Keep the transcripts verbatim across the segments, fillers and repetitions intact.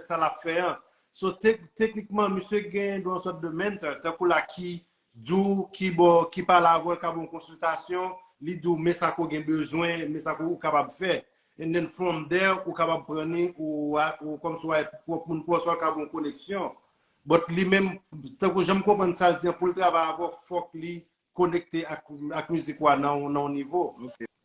sa l ap fè an. So, tek- teknikman, misye gen yon sòt de mentor, tankou la ki di w, ki ba w, ki pale avè w, ka ba w konsiltasyon, li di w, men sa ke w gen bezwen, men sa ke w kapab fè. And then from there, ou kapab pran li, ou, ou kòmsi w a pwòp moun pa w, sa ka ba w koneksyon. But li menm, tankou jan m konprann sa l di an, pou l travay avè w, fòk li konekte ak, ak mizik ou a nan, nan yon nivo.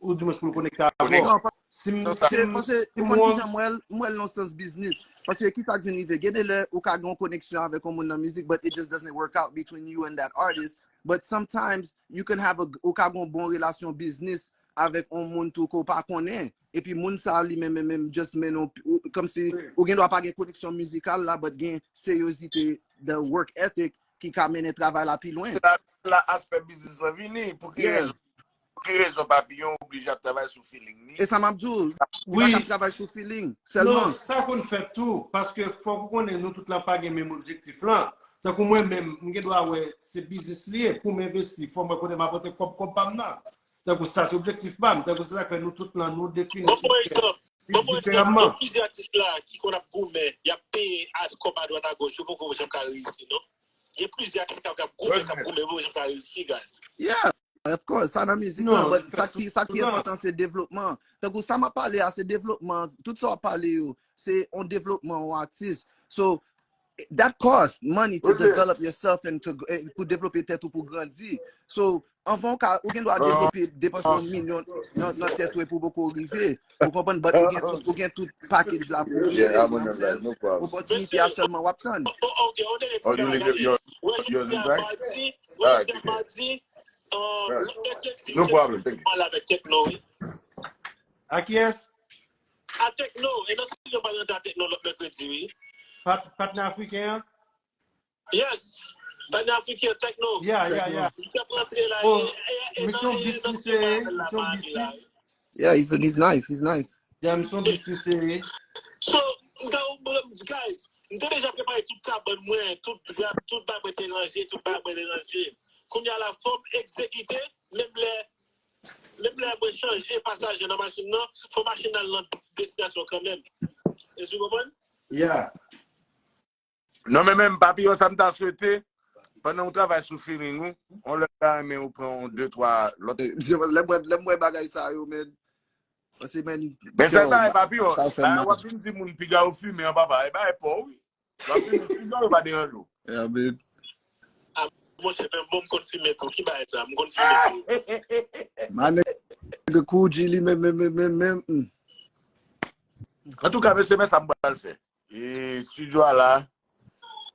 Ou di mwens pou l konekte avè w. Si m, si m, si m wrong, mwen l nan sans biznis. Paske ki sa k vin rive? Gen de lè ou ka gen yon koneksyon avèk yon moun nan mizik, but it just doesn't work out between you and that artist. But sometimes you can have a, ou ka gen yon bon relasyon biznis avèk yon moun tou ke w pa konnen. Epi moun sa li menm, menm, menm just mennen w, kòmsi ou gen dwa pa gen koneksyon mizikal la, but gen seryozite, the work ethic ki ka mennen travay la pi lwen. Se la, la aspè biznis lan vini. Pou ki rezon? Pou ki rezon Papillon oblije ap travay sou feeling li? E sa m ap di w, li pa ka ap travay sou feeling sèlman. Non, sa konn fèt tou, paske fòk ou konnen nou tout la pa gen menm objektif lan. Tankou mwen menm, m gen dwa wè se biznis li ye, pou m envesti, fò m wè kote m ap pote kòb, kòb pa m nan. Tankou sa se objektif pa m, tankou se sa k fè nou tout lan nou defini siksè diferaman. Gen plizyè atis la ki konn ap goumen, y ap peye kòb adwat agoch, yo poko janm ka reyisi non. Gen plizyè atis k ap goumen, k ap goumen, yo poko janm ka reyisi, guys. Yeah, of course, sa nan mizik lan, but sa ki, sa ki enpòtan se devlopman. Tankou sa m ap pale a, se devlopman, tout sa w ap pale yo, se yon devlopman yon atis. So, that cost money to develop yourself and to, eh, pou devlope tèt ou, pou grandi. So, anvan ou ka, ou gen dwa devlope, depanse yon milyon nan, nan tèt ou epi ou poko rive. Ou konprann? But ou gen tout, ou gen tout package la pou rive, you know what I'm saying? Opòtinite a sèlman w ap tann. No problem. Thank you. A kiyès? A Tekno, e nan studio m pral rantre a Tekno lòt mèkredi wi. Pat, patnè afriken an? Yes. Patnè afriken an, Tekno. Yeah, yeah, yeah. Li t ap rantre la. Oh, e, e, e, misyon bis misye ye, misyon bis li. Yeah, he's, he's nice, he's nice. Yeah, misyon bis misye ye. So, m ta, guys, m te deja prepare tout kabann mwen, tout drap, tout bagay mwen te ranje, tout bagay mwen te ranje. Kounye a la, fò m egzekite, menm lè Menm lè mwen chanje pasaje nan machin nan, fò machin nan al nan destinasyon kanmenm. Èske w konprann? Yeah. Non, men menm, Papillon, sa m ta swete, pandan w travay sou feeling ou, yon lè m ta renmen ou pran yon de, twa lòt. Lè m wè, lè m wè bagay sa yo, men. Paske, men. Men sa, sa, Papillon, w ap vin di moun piga ou fimen an, papa, e bagay pa w, wi. W ap fini, figi w pa deranje w. Yeah, man. Ah, monchè, men bon, m konn fimen tou. Ki bagay sa? M konn fimen tou. My nigga Koudji li menm, menm, menm, menm, menm. Hmm. Antouka, mesye, men sa m pral fè. E, studio a la,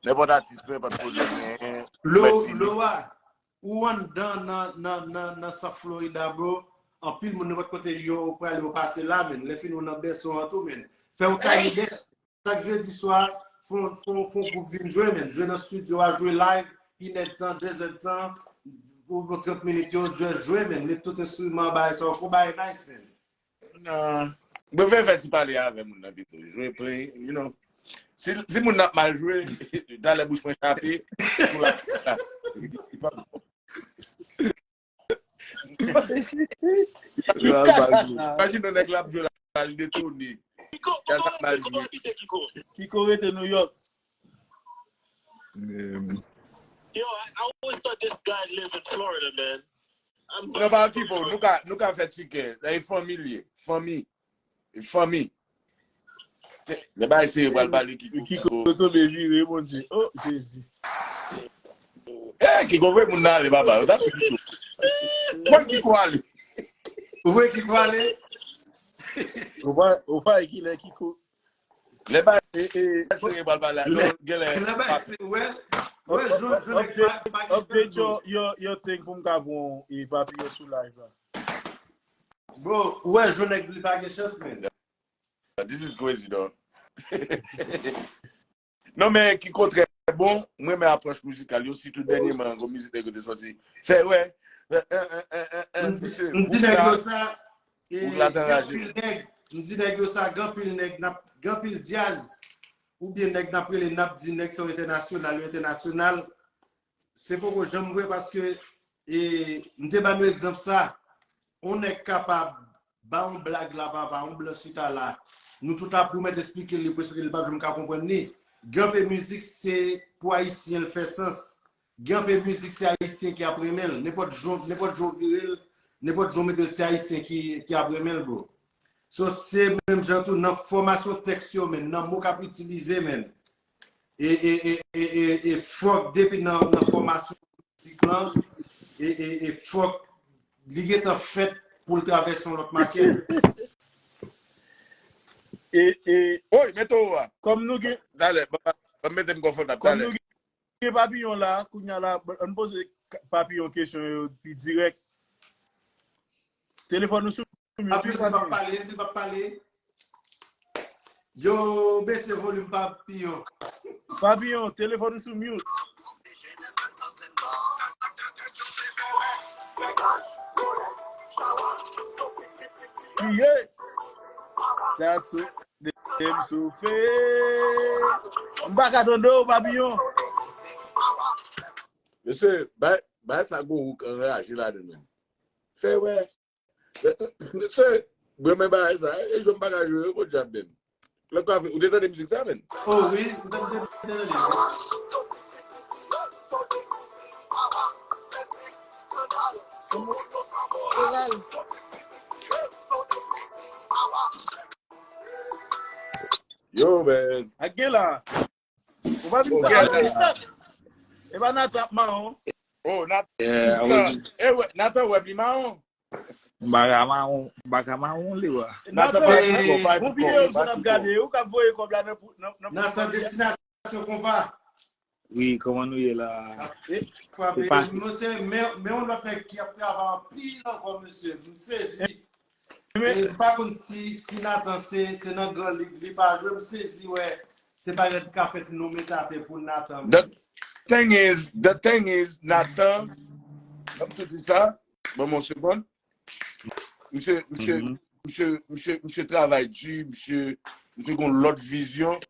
nenpòt atis, nenpòt pwoje, men. Lo, Loa, ou anndan nan, nan, nan, nan South Florida, bro. Anpil moun, nenpòt kote yo prale, yo pase la, men. Lè fini, ou nan bèso an tou, men. Fè yon tiny desk. Chak jedi swa, fon, fon, fon gwoup vin jwe, men. Jwe nan studio a, jwe live, inèdtan, dezèdtan, pou bon trant minit yo, just jwe, men. Met tout enstriman, bagay sa yo, fon bagay nice, men. Non. Mwen fè fè ti pale avè moun nan pito. Jwe play, you know. Si, si moun nan ap mal jwe, talè bouch mwen chape, pou la, la. Imajine yon nèg la ap jwe la, li detone. Kiko, kòman w rete, kòman w abite, Kiko? Kiko rete New York. Yo, I always thought this guy live in Florida, man. Pran pa Kiko, nou ka, nou ka fè tikè. E fanmi li ye. Fanmi. E fanmi. Lè bagay serye pral pale Kiko. Kiko tonbe vire, Bondye. Oh, Jezi. Eh, Kiko voye moun nan ale, papa. Yo t ap di Kiko. Mwen Kiko ale. Ou voye Kiko ale? Ou pa, ou pa e kilè Kiko. Lè bagay serye pral pale. Lè, lè bagay serye, wè. Wè, jwè, jwè nèg pa, pa gen chans, bro. Update your, your, your thing pou m ka pran e Papillon sou live la. Bro, ou wè jwè nèg li pa gen chans, men. This is crazy, dog. Non, men Kiko trè bon. Mwen renmen apwòch mizikal yo, sitou dènyèman, gwo mizik nèg yo te sòti. Fè, wè. M di nèg yo sa. Gen anpil nèg, m di nèg yo sa, gen anpil nèg, gen anpil djaz, oubyen nèg n ap rele, n ap di nèg sa yo entènasyonal, yo entènasyonal. Se poko janm vre paske, e, m te ban nou egzanp sa. Yon nèg kapab ba yon blag la, papa, yon blan chita la. Nou tout ap pou mèt esplike li, pou esplike li, li p ap janm ka konprann li. Gen anpe mizik, se pou Ayisyen l fè sans. Gen anpe mizik, se Ayisyen ki ap renmen l. Nenpòt jan, nenpòt jan w vire l, nenpòt jan w mete l, se Ayisyen ki, ki ap renmen l, bro. So, se menm jan tou nan fòmasyon tèks yo, men nan mo k ap itilize, men. E, e, e, e, e, e fòk depi nan, nan fòmasyon mizik lan, e, e, e fòk li gentan fèt pou l travèse yon lòt makèt. E, e, oy, mete w a. Kòm nou gen. Talè, ban m mete m konfòtab talè. Gen papiyon la, kounya la, ann poze papiyon kesyon yo pi dirèk. Telefòn nou sou mute. Papiyon, si l p ap pale, si l p ap pale. Yo, bese volim papiyon. Papiyon, telefòn nou sou mute. Kiye? That's it. M pa ka tande w, papiyon. Mesye, bay, bay sa gwo wouk anraje ladan l menm. Fè wè. Mesye, mwen menm bagay sa, e jwe m pa ka jwe yo, podyab menm. Lòt pa vre, ou te tande mizik sa, menm? Oh wi, m tande, tande. Yo, man. Ak gen la. Ou pa vin sa. E pa Nathan ap mawon. Oh, Nathan. E wè, Nathan wè li mawon. M pa ka mawon, m pa ka mawon li wa. Nathan, pa bon videyo sa n ap gade, ou k ap voye kòb la nan nan nan. Nathan, destinasyon konpa. Wi, kòman nou ye la? Frape, mesye, men men yon lòt nèg ki ap travay anpil ankò, mesye. M sezi. E m pa konn si si Nathan se se nan gran lig li pa jwe, m sezi wè se pa rèd kapèt nou mete atè pou Nathan. The thing is, the thing is, Nathan, ban m tou di sa, ban m yon segonn. Misye, misye, misye, misye, misye travay di, misye, misye gon lòt vizyon.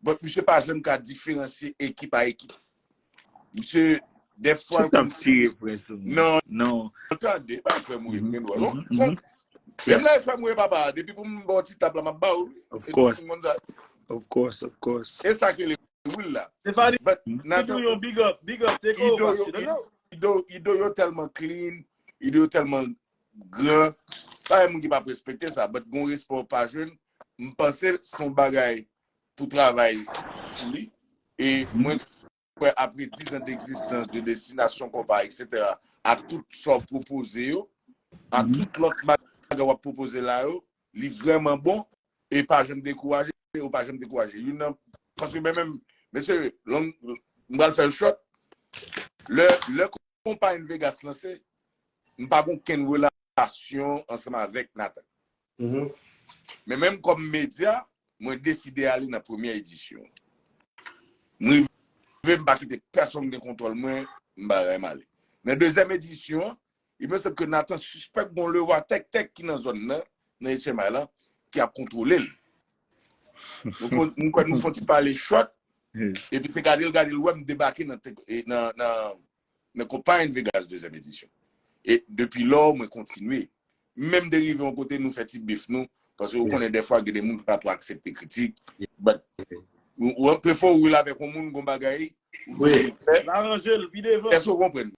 But misye pa janm ka diferansye ekip a ekip. Misye, dèfwa. Tout ap tire pwen sou mwen. Non. Non. Tande, pa fè m ri, men dwòl. Menm lè fè m ri, papa, depi pou m ba w ti tap la, m ap ba w li. Of course. Of course, of course. E sa ki le real la. Stefani, But Nathan, yon big up, big up, take over. Ido, ido yo tèlman clean, ido yo tèlman gran. Pa gen moun ki p ap respekte sa, but gon respè w pa jwenn. M panse se yon bagay pou travay sou li. E mwen kwè apre diz an d'egzistans de destinasyon konpa, et cetera, ak tout sa w pwopoze yo, ak tout lòt bagay w ap pwopoze la yo, li vrèman bon, e pa janm dekouraje, ou pa janm dekouraje. Youn nan, paske mwen menm, mesye, long, m pral fè l short. Lè, lè konpay Vegas lanse, m pa gen okenn relasyon ansanm avèk Nathan. Men menm kòm medya, mwen deside ale nan premyè edisyon. M rive, m pa kite pèsonn gen kontwòl mwen, m bagay m ale. Nan dezyèm edisyon an, il me semble que Nathan sispèk gon lewa tèk tèk ki nan zòn nan, nan H M I la, ki ap kontwole l. M kwè nou fè yon ti pale short, epi se gade l, gade l wè m debake nan, nan, nan, nan Compagnie Vegas dezyèm edisyon. E depi lò, mwen kontinye. Menm te rive yon kote nou fè ti bif nou, paske ou konnen dèfwa gen de moun ki pa twò aksepte kritik, but ou prefere ou rele avèk yon moun, gon bagay, ou di l klè. Èske ou konprann?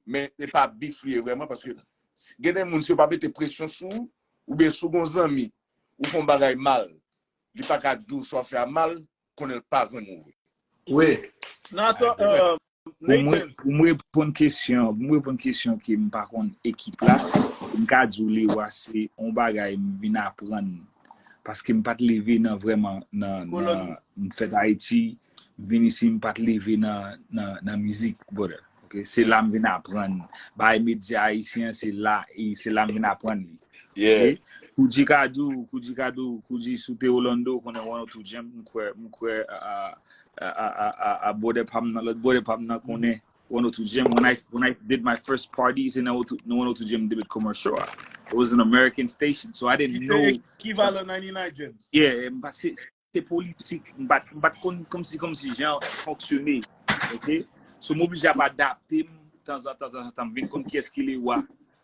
Men se pa bif li ye vrèman, paske gen de moun, si yo pa mete presyon sou ou, oubyen si w gon zanmi, ou fè yon bagay mal, li pa ka di w sa w fè a mal, konnen l pa zanmi w vre. Wi. Nathan, Pou mwen, pou mwen reponn kesyon, pou mwen reponn kesyon ke m pa konn ekip la, m ka di w Lewa se yon bagay m vin aprann. Paske m pa t leve nan vrèman nan, nan m fèt Ayiti, m vin isi m pa t leve nan nan, nan mizik, brother. Ok, se la m vin aprann. Bagay medya ayisyen an, se la e se la m vin aprann li. Yeah. Koudji ka di w, Koudji ka di w, Koudji si w te Orlando, ou konnen One oh two Gym, m kwè, m kwè a, a, a, a, a, a brother pa m nan, lòt brother pa m nan konnen One oh two Gym. When I, when I did my first party, se nan One oh two Gym m te met commercial a. It was an American station, so I didn't know. Ekivalan ninety-nine Gems. Yeah, m pa se, se politik. M pa, m pa t konn kòmsi, kòmsi jan fonksyone. Ok? So, m oblije ap adapte m tanzantan, tanzantan, m vin konn kiyès ki Lewa.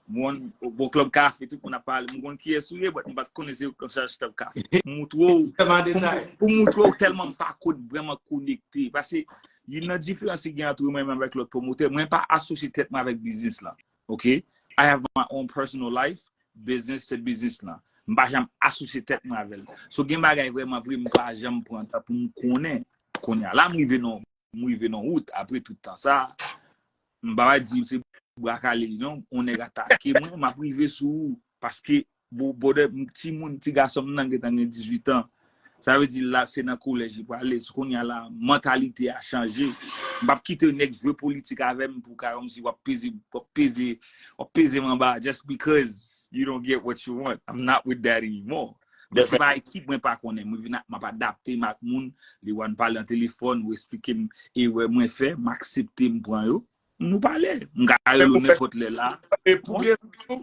Bon, bon, Club Café, tout moun ap pale. M konn kiyès ou ye, but m pa t konnen se ou k an chaj Club Café. Pou m moutre w, Tèlman pou m, detay. Pou m moutre w tèlman m pa kot vrèman konekte. Paske youn nan diferans ki gen ant mwen menm avèk lòt pwomotè, mwen pa asosye tèt mwen avèk biznis lan. Ok? I have my own personal life, business se biznis lan. M pa janm asosye tèt mwen avè l. So gen bagay vrèman vre m pa janm pran tan pou m konnen. Kounye a la m rive nan m rive nan wout apre tout tan sa. M pa va di se bra kale li non. On nèg atake mwen, m ap rive sou ou. Paske bo- bòdè m- timoun, ti gason m nan gentan gen dizuit an. Sa vle di la se nan kolèj li prale. So kounye a la, mantalite a chanje. M p ap kite nèg jwe politik avè m pou ka kòmsi w ap peze w ap peze w ap peze m anba just because you don't get what you want. I'm not with that anymore. Mwen se pa ekip mwen pa konnen. Mwen vin ak m ap adapte m ak moun. Li wè n pale an telefòn, ou eksplike m erè mwen fè, m aksepte m pran yo. Nou pale. M ka rele w nenpòt lè la. E pou gen tou,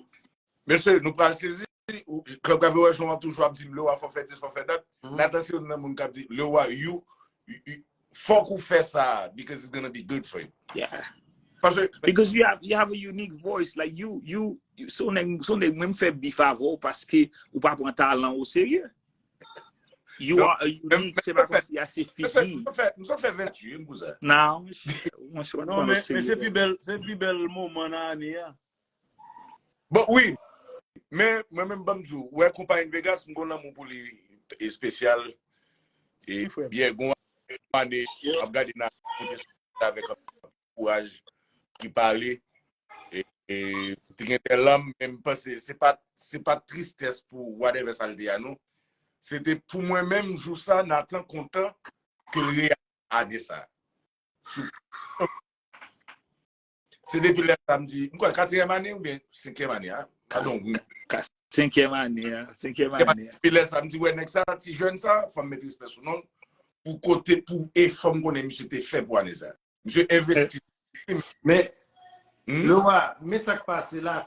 mesye, nou pral sezi. Club Café wè jan w ap toujou ap di m Lewa fò fè dis, fò fè dat. Natan se youn nan moun k ap di Lewa, you, you- you- fòk ou fè sa because it's gonna be good for you. Yeah. Paske Because you have you have a unique voice. Like you you, you so nèg so nèg mwen m fè bif avè w paske ou pa pran talan o serye. You are a unique, se pa kòmsi a se m sot fè figi. m sot fè- m sot fè ventuit m kouzen. Non, mwen se pa Non, men men se pi serye. Bèl se pi bèl moman nan ane a. Bon, wi. Men mwen menm ban m di w, wè konpayi Vegas, m gon lanmou pou li espesyal. E Wi, frè. Byen gon ane ap gade nan kote avèk anpil kouraj ki pale. E, e te gen tè lanm, men m panse se pa se pa tristès pou whatever sa l te a non. Se te pou mwen menm jou sa Nathan kontan ke l reyalize ane sa. Sou- Se depi lè sa m di, m kwè katriyèm ane oubyen senkyèm ane a. Padon, wi. Ka senkyèm ane a, senkyèm ane a. Depi lè sa m di, wè nèg sa, ti jèn sa, fò m met respè sou non l. Pou kote, pou efò m konnen misye te fè pou ane sa. Misye envesti. Men Hmm? Lewa, men sa k pase la,